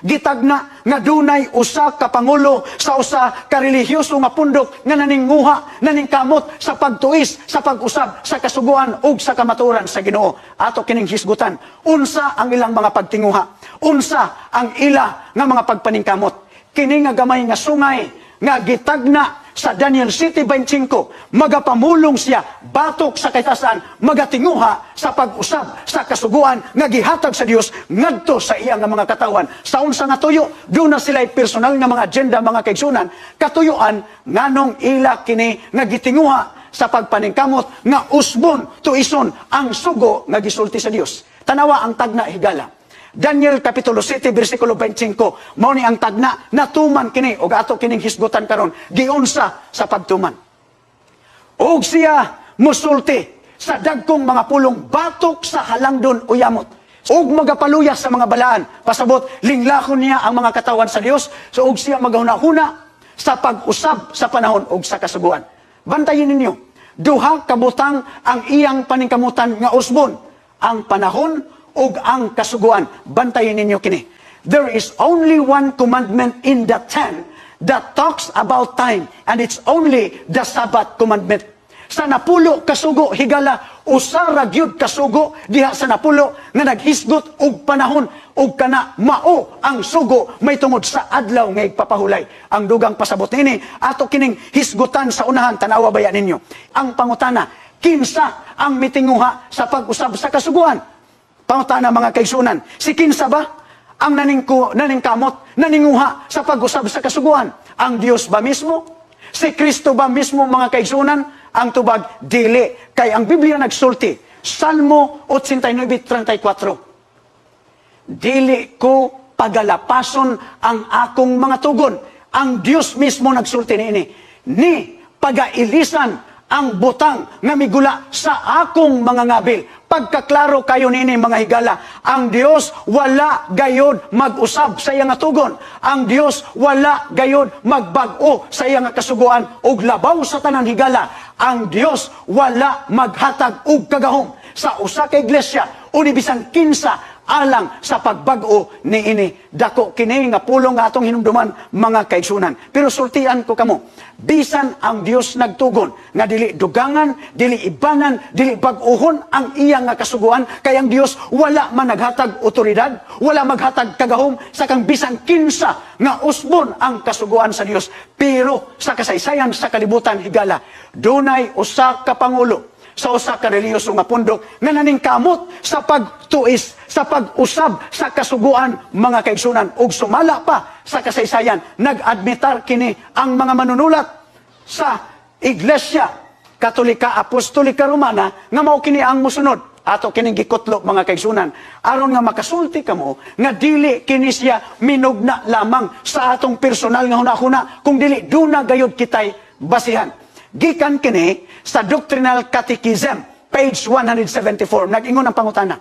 Gitagna nga dunay usa ka pangulo sa usa ka relihiyoso nga pundok nga naninguha, naningkamot sa pagtuis, sa pag-usab sa kasuguan ug sa kamatuoran sa Ginoo. Ato kining hisgutan. Unsa ang ilang mga pagtinguha? Unsa ang ila nga mga pagpaningkamot? Kini nga gamay nga sungay nga gitagna sa Daniel 7:25, magapamulong siya batok sa katasan, magatinguha sa pag-usab sa kasuguan nga gihatag sa Dios ngadto sa iya nga mga katawhan. Sa unsa nga tuyo? Duna sila personal nga mga agenda, mga kaigsunan, katuyuan nganong ila kini nga gitinguha sa pagpaningkamot nga usbon, tuison ang sugo nga gisulti sa Dios. Tanawa ang tagna, higala. Daniel Kapitulo 7 versikulo 25, mao ni ang tagna. Natuman kini ug ato kining hisgutan karon giunsa sa pagtuman. Ug siya musulti sa dagkong mga pulong batok sa halangdon o yamot ug magapaluya sa mga balaan. Pasabot, linglakon niya ang mga katawan sa Dios. So ug siya magahuna-huna sa pag-usab sa panahon ug sa kasuguan. Bantayin ninyo, duha ka butang ang iyang paningkamutan nga usbon, ang panahon ug ang kasuguan. Bantayin ninyo kini. There is only one commandment in the 10 that talks about time, and it's only the Sabbath commandment. Sa 10 ka sugo, higala, usa ra gyud ka sugo diha sa 10 nga naghisgot og panahon, ug kana mao ang sugo may tungod sa Adlaw nga Igpapahulay. Ang dugang pasabot niini, ato kining hisgutan sa unahan. Tanawa baya ninyo. Ang pangutana, kinsa ang mitinguha sa pag-usab sa kasuguan? Pangutana, mga kaigsunan, si kinsa ba ang naningkamot, naninguha sa pag-usab sa kasuguan? Ang Dios ba mismo? Si Kristo ba mismo, mga kaigsunan? Ang tubag, dili. Kay ang Biblia nagsulti, Salmo 89:34, "Dili ko pagalapason ang akong mga tugon." Ang Dios mismo nagsulti niini. "Ni pagailisan ang butang nga migula sa akong mga ngabil." Pagkaklaro kayo niini, mga higala, ang Dios wala gayod mag-usab sa iyang nga tugon. Ang Dios wala gayod magbag-o sa iyang nga kasuguan, ug labaw sa tanan, higala, ang Dios wala maghatag og kagahom sa usa ka iglesia o ni bisan kinsa alang sa pagbag-o niini. Dako kini nga pulong nga atong hinumduman, mga kaigsunan. Pero sultian ko kamo, bisan ang Dios nagtugon nga dili dugangan, dili ibanan, dili bag-ohon ang iya nga kasuguan, kay ang Dios wala man naghatag otoridad, wala maghatag kagahom sa kang bisan kinsa nga usbon ang kasuguan sa Dios. Pero sa kasaysayan sa kalibutan, higala, dunay usa ka pangulo sa usa ka relihiyoso nga pundok nga naningkamot sa pagtuis, sa pag-usab sa kasuguan, mga kaigsunan, ug sumala pa sa kasaysayan, nag-admitar kini ang mga manunulat sa Iglesia Katolika Apostolika Romana nga mao kini ang mosunod. Ato kining gikutlo, mga kaigsunan, aron nga makasulti kamo nga dili kini siya minugna lamang sa atong personal nga hunahuna, kung dili duna gayud kitay basihan. Gikan kini sa Doctrinal Catechism, page 174. Nag-ingon ang pangutana,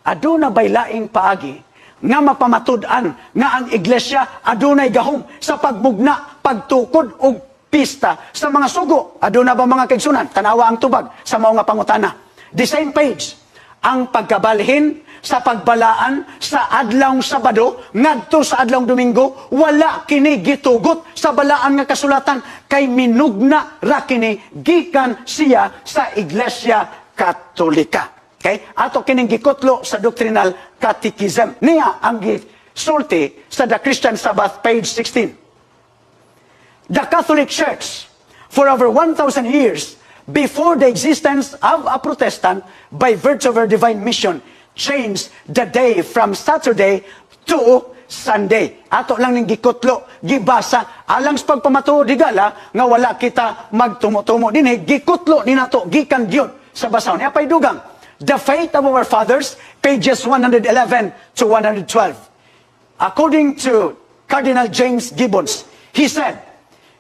aduna bay laing paagi nga mapamatud-an nga ang iglesia adunay gahom sa pagmugna, pagtukod og pista sa mga sugo? Aduna ba, mga kaigsunan? Tanawa ang tubag sa mao nga pangutana. The same page, ang pagkabalhin sa pagbalaan sa Adlawng Sabado ngadto sa Adlawng Domingo, wala kini gitugot sa balaan nga kasulatan kay minugna ra kini gikan siya sa Iglesia Katolika. Okay? Ato kining gikutlo sa Doctrinal Catechism. Niya ang gisulti sa The Christian Sabbath, page 16. The Catholic Church, for over 1,000 years before the existence of a Protestant, by virtue of her divine mission, changed the day from Saturday to Sunday. Ato lang ning gikutlo, gibasa, alang sa pagpamatuod, higala, nga wala kita magtumo-tumo dinhi, gikutlo ni nato gikan gyud sa basahon. Niya pay dugang. The Faith of Our Fathers, pages 111 to 112. According to Cardinal James Gibbons, he said,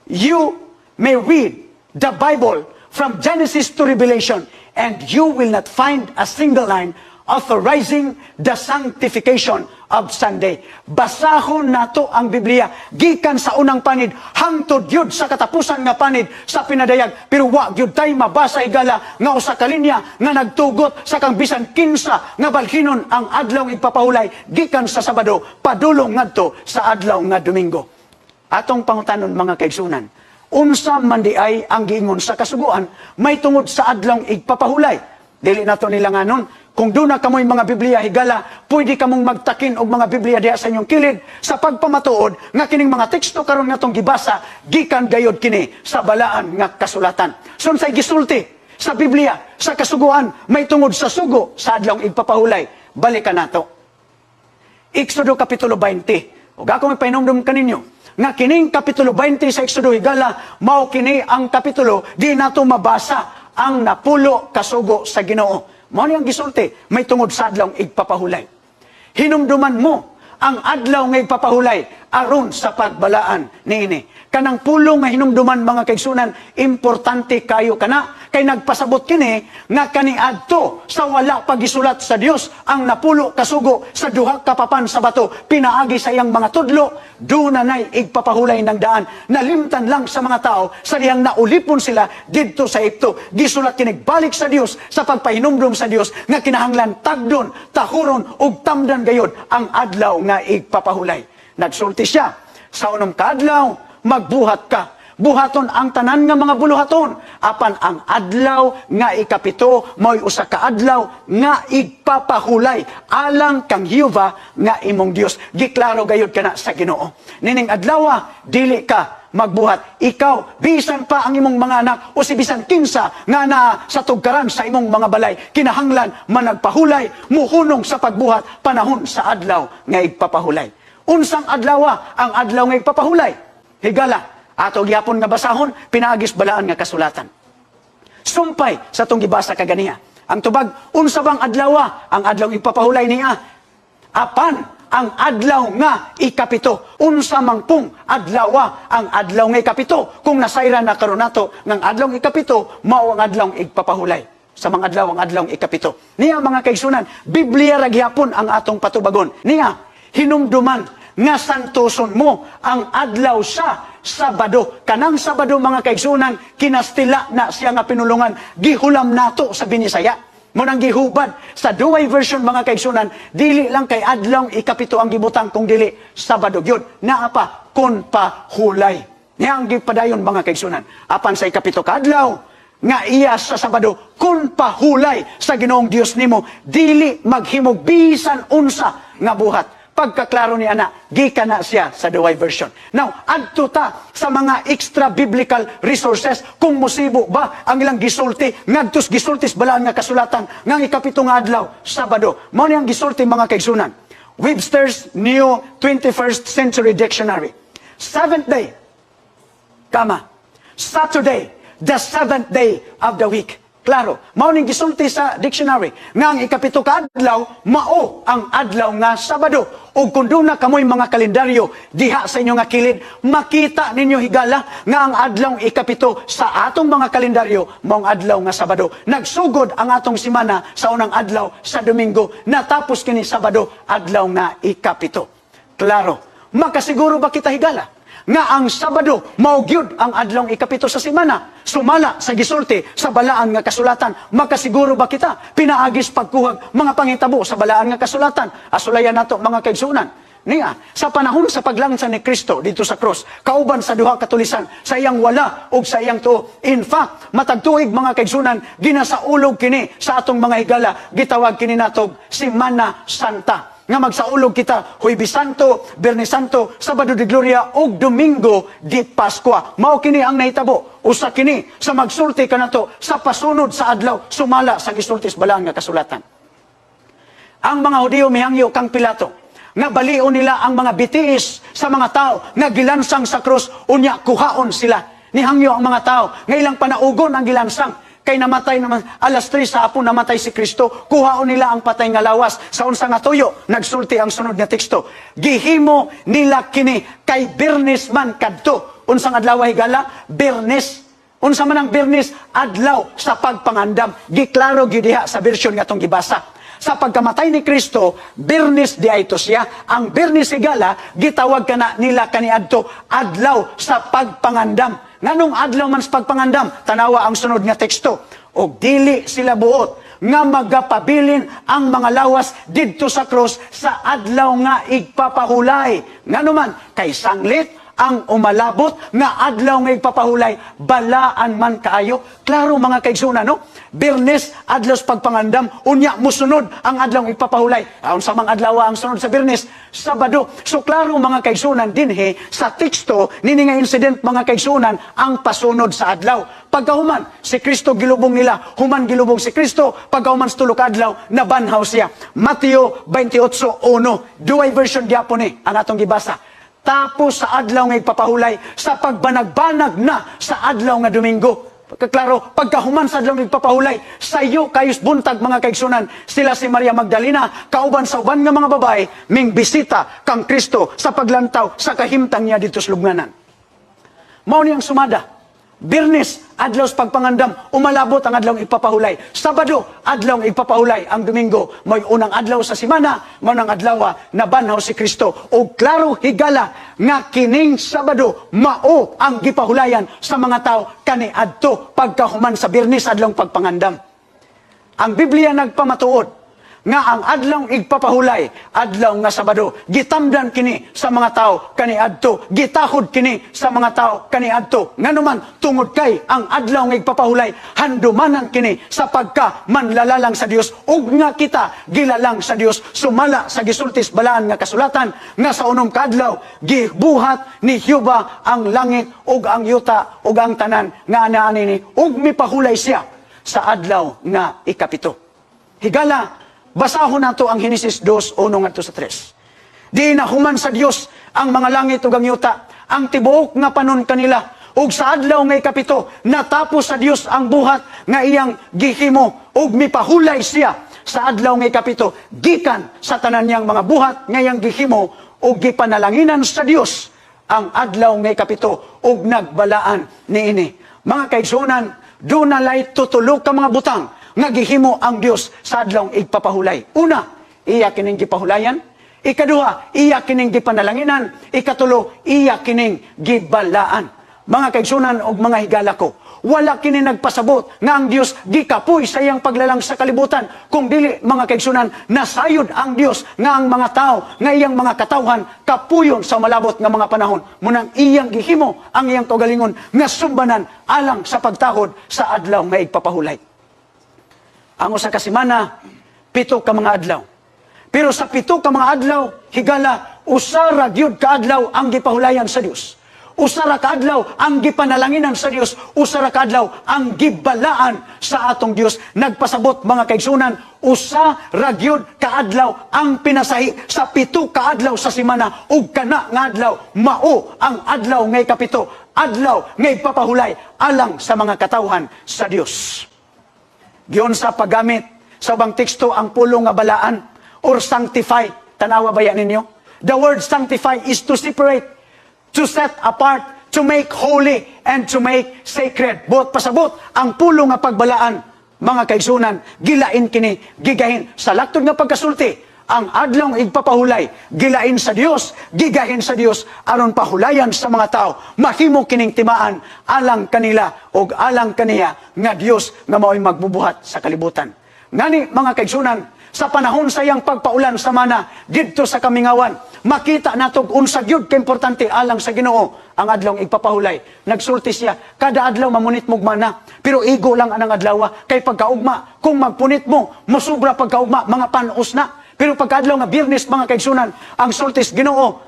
"You may read the Bible from Genesis to Revelation and you will not find a single line Authorizing the Sanctification of Sunday. Basahon nato ang Biblia gikan sa unang panid hangtod gyud sa katapusan nga panid sa pinadayag, pero wa gyud tay mabasa, higala, nga usa ka linya nga nagtugot sa kang bisan kinsa nga balhinon ang adlaw igpapahulay gikan sa Sabado padulong ngadto sa adlaw nga Domingo. Atong pangutanon, mga kaigsunan, unsa man di ay ang giingon sa Kasuguan may tungod sa adlaw igpapahulay? Dili nato nila nganon. Kung duna kamoy mga Biblia, higala, pwede kamong magtakin og mga Biblia diha sa inyong kilid sa pagpamatuod nga kining mga teksto karon nga atong gibasa, gikan gayod kini sa balaan nga kasulatan. So unsay gisulti sa Biblia, sa Kasuguan, may tungod sa sugo sa adlaw igpapahulay? Balikan nato. Exodo Kapitulo 20. Ug akong ipahinumdum kaninyo nga kining Kapitulo 20 sa Exodo, higala, mao kini ang kapitulo di nato mabasa ang napulo kasugo sa Ginoo. Mao ni ang gisulti may tungod sa adlaw igpapahulay. "Hinumduman mo ang adlaw nga igpapahulay aron sa pagbalaan niini." Kanang pulong nga "hinumduman", mga kaigsunan, importante kayo kana kay nagpasabot kini nga kaniadto sa wala pa gisulat sa Dios ang napulo kasugo sa duha ka papan sa bato pinaagi sa iyang mga tudlo, duna nay igpapahulay ng daan. Nalimtan lang sa mga tao sa dihang naulipon sila didto sa Ehipto. Gisulat kini balik sa Dios sa pagpahinumdum sa Dios nga kinahanglan tagdon, tahuron ug tamdan gayod ang adlaw nga igpapahulay. Nagsulti siya, "Sa unom ka adlaw magbuhat ka. Buhaton ang tanan nga mga buluhaton. Apan ang adlaw nga ikapito mao'y usa ka adlaw nga igpapahulay alang kang Jehova nga imong Dios." Giklaro gayud kana sa Ginoo. "Nining adlaw, dili ka magbuhat. Ikaw, bisan pa ang imong mga anak o si bisan kinsa nga naa sa tugkaran sa imong mga balay, kinahanglan managpahulay, muhunong sa pagbuhat panahon sa adlaw nga igpapahulay." Unsang adlaw ang adlaw nga igpapahulay? Higala, ato gyapon nga basahon pinaagis balaan nga kasulatan. Sumpay sa atong gibasa kaganiha. Ang tubag, unsa bang adlaw ang adlaw igpapahulay niya? "Apan ang adlaw nga ikapito." Unsa man pong adlaw ang adlaw nga ikapito kung nasayran na karon nato ngang adlaw nga ikapito mao ang adlaw igpapahulay? Sa mga adlaw ang adlaw ikapito? Niya, mga kaigsunan, Biblia ra gihapon ang atong patubagon. Niya, "Hinumduman nga santuson mo ang adlaw sa Sabado." Kanang Sabado, mga kaigsunan, kinastila na siya nga pinulungan, gihulam nato sa Binisaya. Mao nang gihubad sa Douay Version, mga kaigsunan, dili lang kay adlaw ikapito ang gibutang kung dili Sabado gyud. Naa pa "kon pahulay". Niya ang gipadayon, mga kaigsunan. "Apan sa ikapito ka adlaw nga iya sa Sabado kun pahulay sa Ginoong Dios nimo, dili maghimog bisan unsa nga buhat." Pagkaklaro ni ana, gikan na siya sa Douay Version. Now, adto ta sa mga extra biblical resources kung musibo ba ang ilang gisulti ngadtos gisultis balaan nga kasulatan nga ang ikapito nga adlaw Sabado. Mao ni ang gisulti, mga kaigsunan. Webster's New 21st Century Dictionary. "Seventh day, comma, Saturday, the seventh day of the week." Klaro, mao ning gisulti sa dictionary nga ang ikapito ka adlaw mao ang adlaw nga Sabado. Ug kung duna kamoy mga kalendaryo diha sa inyo nga kilid, makita ninyo, higala, nga ang adlaw ikapito sa atong mga kalendaryo mao ang adlaw nga Sabado. Nagsugod ang atong semana sa unang adlaw sa Domingo, natapos kini Sabado, adlaw nga ikapito. Klaro. Makasiguro ba kita, higala, nga ang Sabado mao gyud ang adlaw ikapito sa semana sumala sa gisulti sa balaan nga kasulatan? Makasiguro ba kita pinaagis pagkuhag mga pangitabo sa balaan nga kasulatan? Asulayan nato, mga kaigsunan. Niya, sa panahon sa paglangsa ni Kristo dito sa cross, kauban sa duha ka tulisan, sa iyang wala ug sa iyang tuo. In fact, matag tuig, mga kaigsunan, ginasaulog kini sa atong mga higala, gitawag kini natog Semana Santa nga magsaulog kita Huwebes Santo, Biyernes Santo, Sabado de Gloria ug Domingo di Pascua. Mao kini ang nahitabo. Usa kini sa magsulti kanato sa pasunod sa adlaw sumala sa gisultis balaan nga kasulatan. Ang mga Hudiyo mihangyo kang Pilato nga balion nila ang mga bitiis sa mga tao nga gilansang sa krus, unya kuhaon sila. Nihangyo ang mga tao nga ilang panaugon ang gilansang kay namatay naman alas 3 sa hapon namatay si Kristo, kuhaon nila ang patay nga lawas. Sa unsa nga tuyo? Nagsulti ang sunod nga teksto, "Gihimo nila kini kay Biyernes man kadto." Unsang adlaw, higala? Biyernes. Unsa man ang Biyernes? Adlaw sa pagpangandam. Giklaro gyud diha sa version nga atong gibasa. Sa pagkamatay ni Kristo, Birnes di ito siya. Ang Birnes, higala, gitawag kana nila kaniadto adlaw sa pagpangandam. Nganong adlaw man sa pagpangandam? Tanawa ang sunod nga teksto. Og dili sila buot nga magapabilin ang mga lawas didto sa krus sa adlaw nga igpapahulay. Ngano man, kay sanglit ang umalabot nga adlaw nga igpapahulay, balaan man kaayo. Klaro, mga kaigsunan, no? Birnes, adlaw sa pagpangandam, unya musunod ang adlaw nga igpapahulay. Unsa mang adlaw ang sunod sa Birnes? Sabado. So klaro, mga kaigsunan, dinhi sa teksto nini nga incident, mga kaigsunan, ang pasunod sa adlaw. Pagkahuman si Kristo gilubong nila, human gilubong si Kristo, pagkahuman sa 3 ka adlaw, nabanhaw siya. Mateo 28:1, duay version gyapon ni ang atong gibasa. Tapos sa adlaw nga igpapahulay, sa pagbanagbanag na sa adlaw nga Domingo. Pagkaklaro, pagkahuman sa adlaw nga igpapahulay, sayo kayos buntag, mga kaigsunan, sila si Maria Magdalena, kauban sa uban nga mga babae, ming bisita kang Kristo sa paglantaw sa kahimtang niya dito sa lubnganan. Mao niyang sumada. Birnes, adlaw sa pagpangandam, umalabot ang adlaw igpapahulay. Sabado, adlaw igpapahulay. Ang Domingo, may unang adlaw sa simana, mao nang adlaw nabanhaw si Kristo. O klaro, higala, nga kining Sabado, mao ang gipahulayan sa mga tao kaniadto pagkahuman sa Birnes, adlaw pagpangandam. Ang Biblia nagpamatuod nga ang adlaw igpapahulay, adlaw nga Sabado. Gitamdan kini sa mga tao kaniadto, gitahod kini sa mga tao kaniadto. Nganuman, tungod kay ang adlaw nga igpapahulay, handumanan kini sa pagka manlalalang sa Dios ug nga kita gilalang sa Dios sumala sa gisultis balaan nga kasulatan nga sa 6 ka adlaw gibuhat ni Jehova ang langit ug ang yuta ug ang tanan nga anaa niini, ug mipahulay siya sa adlaw nga 7. Higala, basahon nato ang Henesis 2:1 ngadto sa 3. Di nahuman sa Dios ang mga langit ug ang yuta, ang tibuok nga panon kanila, ug sa adlaw nga 7 natapos sa Dios ang buhat nga iyang gihimo, ug mipahulay siya sa adlaw nga 7 gikan sa tanan niyang mga buhat nga iyang gihimo, ug gipanalanginan sa Dios ang adlaw nga 7 ug nagbalaan niini. Mga kaigsunan, duna lay tutulo ka mga butang nga gihimo ang Dios sa adlaw igpapahulay. Una, iya kining gipahulayan. Ikaduha, iya kining gipanalanginan. Ikatulo, iya kining gibalaan. Mga kaigsunan og mga higala ko, wala kini nagpasabot nga ang Dios gikapoy sa iyang paglalang sa kalibutan. Kung dili, mga kaigsunan, nasayod ang Dios nga ang mga tao, nga iyang mga katawhan, kapuyon sa malabot nga mga panahon. Munang iyang gihimo ang iyang kaugalingon nga sumbanan alang sa pagtahod sa adlaw nga igpapahulay. Ang 1 ka semana, 7 ka mga adlaw. Pero sa 7 ka mga adlaw, higala, 1 ra gyud ka adlaw ang gipahulayan sa Dios. 1 ra ka adlaw ang gipanalanginan sa Dios. 1 ra ka adlaw ang gibalaan sa atong Dios. Nagpasabot, mga kaigsunan, 1 ra gyud ka adlaw ang pinasahi sa 7 ka adlaw sa semana, ug kana nga adlaw mao ang adlaw nga 7, adlaw nga ipapahulay alang sa mga katawhan sa Dios. Giunsa paggamit sa ubang teksto ang pulong nga balaan or sanctify? Tanawa baya ninyo? The word sanctify is to separate, to set apart, to make holy, and to make sacred. Buot pasabot, ang pulong nga pagbalaan, mga kaigsunan, gilain kini, gigahin sa laktod nga pagkasulti. Ang adlaw igpapahulay, gilain sa Dios, gigahin sa Dios aron pahulayan sa mga tao. Mahimo kining timaan alang kanila ug alang kaniya nga Dios nga mao'y magbubuhat sa kalibutan. Ngani, mga kaigsunan, sa panahon sa iyang pagpaulan sa mana didto sa kamingawan, makita natog unsa gyud kaimportante alang sa Ginoo ang adlaw igpapahulay. Nagsulti siya, kada adlaw mamunit mog mana, pero igo lang anang adlaw kay pagkaugma kung magpunit mo, mosubra pagkaugma, mga panos na. Pero pagkaadlaw nga Biyernes, mga kaigsunan, ang sultis Ginoo,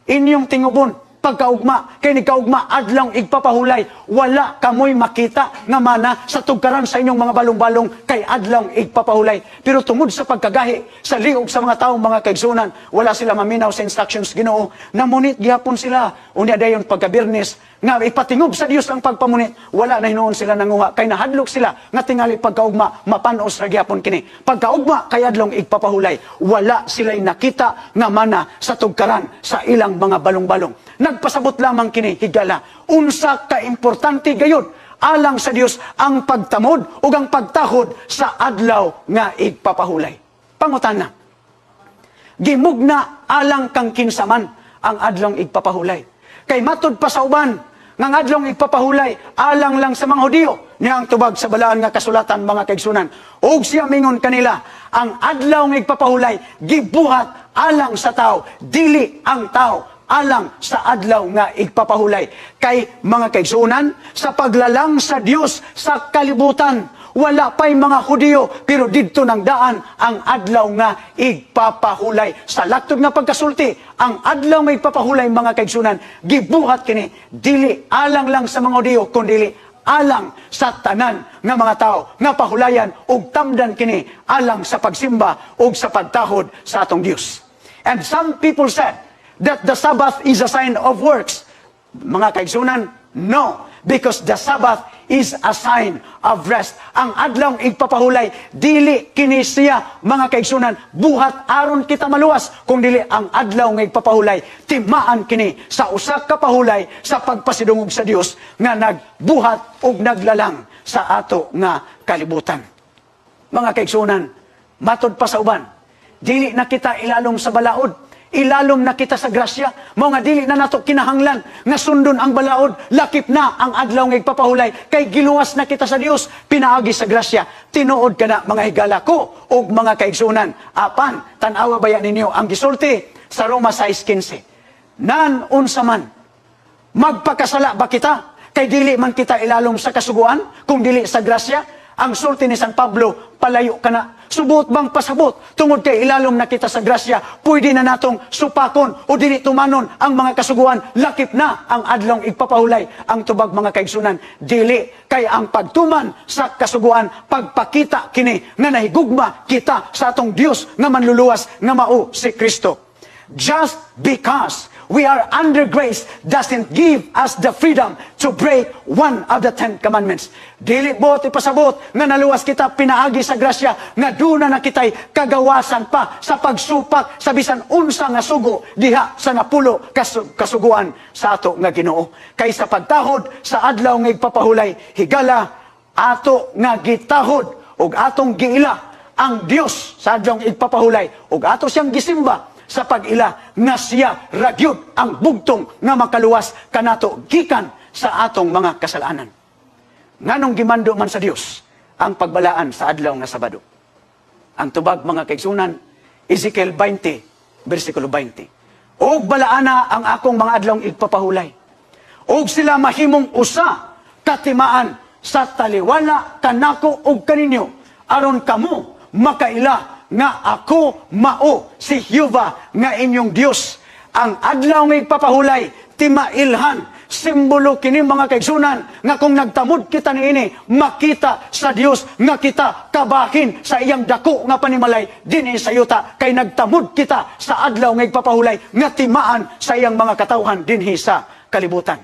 inyong tingubon pagkaugma, kay nikaugma adlaw igpapahulay, wala kamoy makita nga mana sa tugkaran sa inyong mga balong-balong kay adlaw igpapahulay. Pero tungod sa pagkagahi sa liog sa mga tawo, mga kaigsunan, wala sila maminaw sa instructions Ginoo, namunit gihapon sila. Unya dayon pagka Biyernes nga ipatingob sa Dios ang pagpamunit, wala na hinuon sila nanguha kay nahadlok sila nga tingali pagkaugma mapanos ra gihapon kini. Pagkaugma kay adlaw igpapahulay, wala sila'y nakita nga mana sa tugkaran sa ilang mga balong-balong. Nagpasabot lamang kini, higala, unsa ka importante gayud alang sa Dios ang pagtamod ug ang pagtahod sa adlaw nga igpapahulay. Pangutana, gimugna alang kang kinsa man ang Adlong Igpapahulay? Kay matud pa sa uban nga ang Adlong Igpapahulay alang lang sa mga Hudiyo. Niya ang tubag sa Balaan nga Kasulatan, mga kaigsunan. Ug siya mingon kanila, ang Adlaw nga Igpapahulay gibuhat alang sa tao, dili ang tao alang sa Adlaw nga Igpapahulay. Kay, mga kaigsunan, sa paglalang sa Dios sa kalibutan, wala pa'y mga Hudiyo, pero didto nang daan ang Adlaw nga Igpapahulay. Sa laktod nga pagkasulti, ang Adlaw nga Igpapahulay, mga kaigsunan, gibuhat kini, dili alang lang sa mga Hudiyo, kundili alang sa tanan nga mga tao nga pahulayan ug tamdan kini alang sa pagsimba ug sa pagtahod sa atong Dios. And some people said that the Sabbath is a sign of works. Mga kaigsunan, no. Because the Sabbath is a sign of rest. Ang Adlong Igpapahulay, dili kini siya, mga kaigsunan, buhat aron kita maluwas, kung dili ang Adlaw nga Igpapahulay, timaan kini sa usa ka pahulay sa pagpasidungog sa Dios nga nagbuhat ug naglalang sa ato nga kalibutan. Mga kaigsunan, matod pa sa uban, dili na kita ilalom sa balaod. Ilalom na kita sa grasya. Mao nga dili na nato kinahanglan nga sundon ang balaod. Lakip na ang Adlaw nga Igpapahulay. Kay giluwas na kita sa Dios pinaagi sa grasya. Tinuod kana, mga higala ko ug mga kaigsunan. Apan, tan-awa baya ninyo ang gisulti sa Roma 6:15. Nan unsa man, magpakasala ba kita? Kay dili man kita ilalom sa kasuguan, kung dili sa grasya. Ang sulti ni San Pablo, palayo ka na. Subot bang pasabot? Tungod kay ilalom na kita sa grasya, pwede na natong supakon o dili tumanon ang mga kasuguan. Lakip na ang Adlong Igpapahulay. Ang tubag, mga kaigsunan, dili, kay ang pagtuman sa kasuguan, pagpakita kini nga nahigugma kita sa atong Dios nga manluluwas nga mao si Kristo. Just because we are under grace doesn't give us the freedom to break one of the Ten Commandments. Dili buot ipasabot nga naluwas kita pinaagi sa grasya nga duna na kita'y kagawasan pa sa pagsupak sa bisan unsa nga sugo diha sa 10 kasuguan sa ato nga Ginoo. Kay sa pagtahod sa Adlaw nga Igpapahulay, higala, ato nga gitahod ug atong giila ang Dios sa Adlaw nga Igpapahulay ug ato siyang gisimba sa pag-ila nga siya ragyud ang bugtong nga makaluwas kanato gikan sa atong mga kasalanan. Nganong gimando man sa Dios ang pagbalaan sa adlaw nga Sabado? Ang tubag, mga kaigsunan, Ezekiel 20, versikulo 20. "Og balaana ang akong mga adlawng igpapahulay. Og sila mahimong usa katimaan sa taliwala kanako og kaninyo, aron kamo makaila nga ako mao si Jehova nga inyong Dios." Ang Adlaw nga Igpapahulay timailhan. Simbolo kini, mga kaigsunan, nga kung nagtamod kita niini, makita sa Dios nga kita kabahin sa iyang dako nga panimalay dinhi sa yuta, kay nagtamod kita sa Adlaw nga Igpapahulay nga timaan sa iyang mga katawhan dinhi sa kalibutan.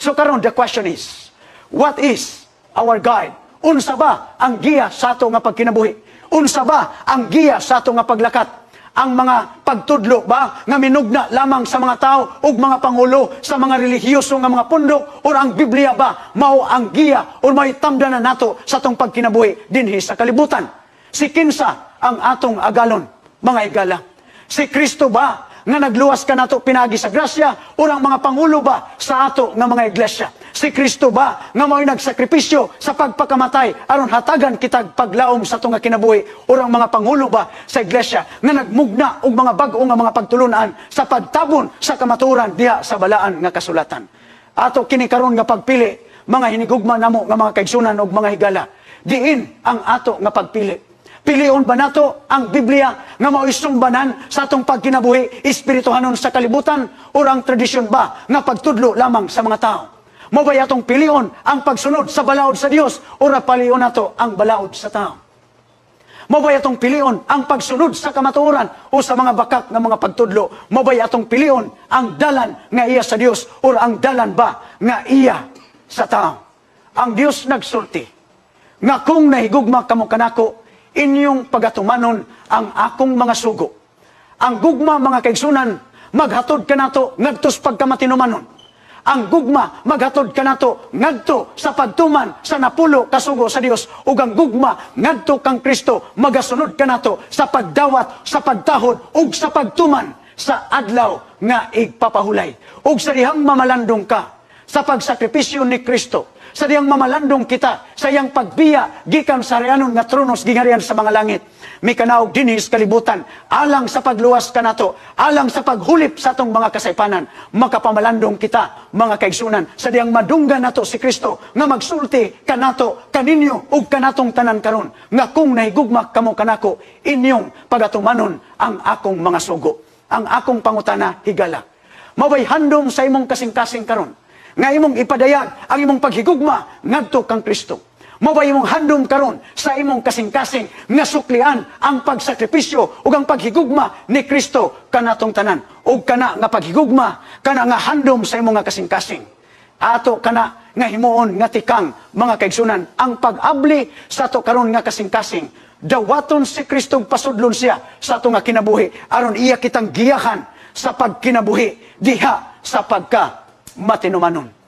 So karon, the question is, what is our guide? Unsa ba ang giya sa ato nga pagkinabuhi? Unsa ba ang giya sa ato nga paglakat? Ang mga pagtudlo ba nga minugna lamang sa mga tao ug mga pangulo sa mga relihiyoso nga mga pundok, or ang Biblia ba mao ang giya or may tamdanan nato sa atong pagkinabuhi dinhi sa kalibutan? Si kinsa ang atong agalon, mga higala? Si Kristo ba nga nagluwas kanato pinaagi sa grasya, o ang mga pangulo ba sa ato nga mga iglesia? Si Kristo ba nga mao'y nagsakripisyo sa pagpakamatay aron hatagan kitag paglaom sa atong nga kinabuhi, o ang mga pangulo ba sa iglesia nga nagmugna og mga bag-o nga mga pagtulunan sa pagtabon sa kamatuoran diha sa Balaan nga Kasulatan? Ato kini karon nga pagpili, mga hinigugma namo nga mga kaigsunan ug mga higala. Diin ang ato nga pagpili? Pilion ba nato ang Biblia nga mao'y sumbanan sa atong pagkinabuhi espirituhanon sa kalibutan, o ang tradisyon ba nga pagtudlo lamang sa mga tao? Mao ba'y atong pilion ang pagsunod sa balaod sa Dios, o pilion nato ang balaod sa tao? Mao ba'y atong pilion ang pagsunod sa kamatuoran o sa mga bakak nga mga pagtudlo? Mao ba'y atong pilion ang dalan nga iya sa Dios o ang dalan ba nga iya sa tao? Ang Dios nagsulti nga kung nahigugma kamo kanako, inyong pagatumanon ang akong mga sugo. Ang gugma, mga kaigsunan, maghatod kanato ngadtos pagkamatinumanon. Ang gugma maghatod kanato ngadto sa pagtuman sa 10 ka sugo sa Dios, ug ang gugma ngadto kang Kristo magasunod kanato sa pagdawat, sa pagtahod ug sa pagtuman sa Adlaw nga Igpapahulay. Ug sa dihang mamalandong ka sa pagsakripisyo ni Kristo, sa dihang mamalandong kita sa iyang pagbiya gikan sa harianon nga trono sa gingharian sa mga langit, mikanaog dinhi sa kalibutan alang sa pagluwas kanato, alang sa paghulip sa atong mga kasaypanan, makapamalandong kita, mga kaigsunan, sa dihang madunggan nato si Kristo nga magsulti kanato, kaninyo ug kanatong tanan karon nga kung nahigugma kamo kanako, inyong pagatumanon ang akong mga sugo. Ang akong pangutana, higala, mao bay handom sa imong kasing-kasing karon nga imong ipadayag ang imong paghigugma ngadto kang Kristo? Mao ba imong handom karon sa imong kasing-kasing nga suklian ang pagsakripisyo ug ang paghigugma ni Kristo kanatong tanan? Ug kana nga paghigugma, kana nga handom sa imong nga kasing-kasing, ato kana nga himuon nga tikang, mga kaigsunan, ang pag-abli sa ato karon nga kasing-kasing. Dawaton si Kristo, pasudlon siya sa ato nga kinabuhi aron iya kitang giyahan sa pagkinabuhi diha sa pagka matinumanon.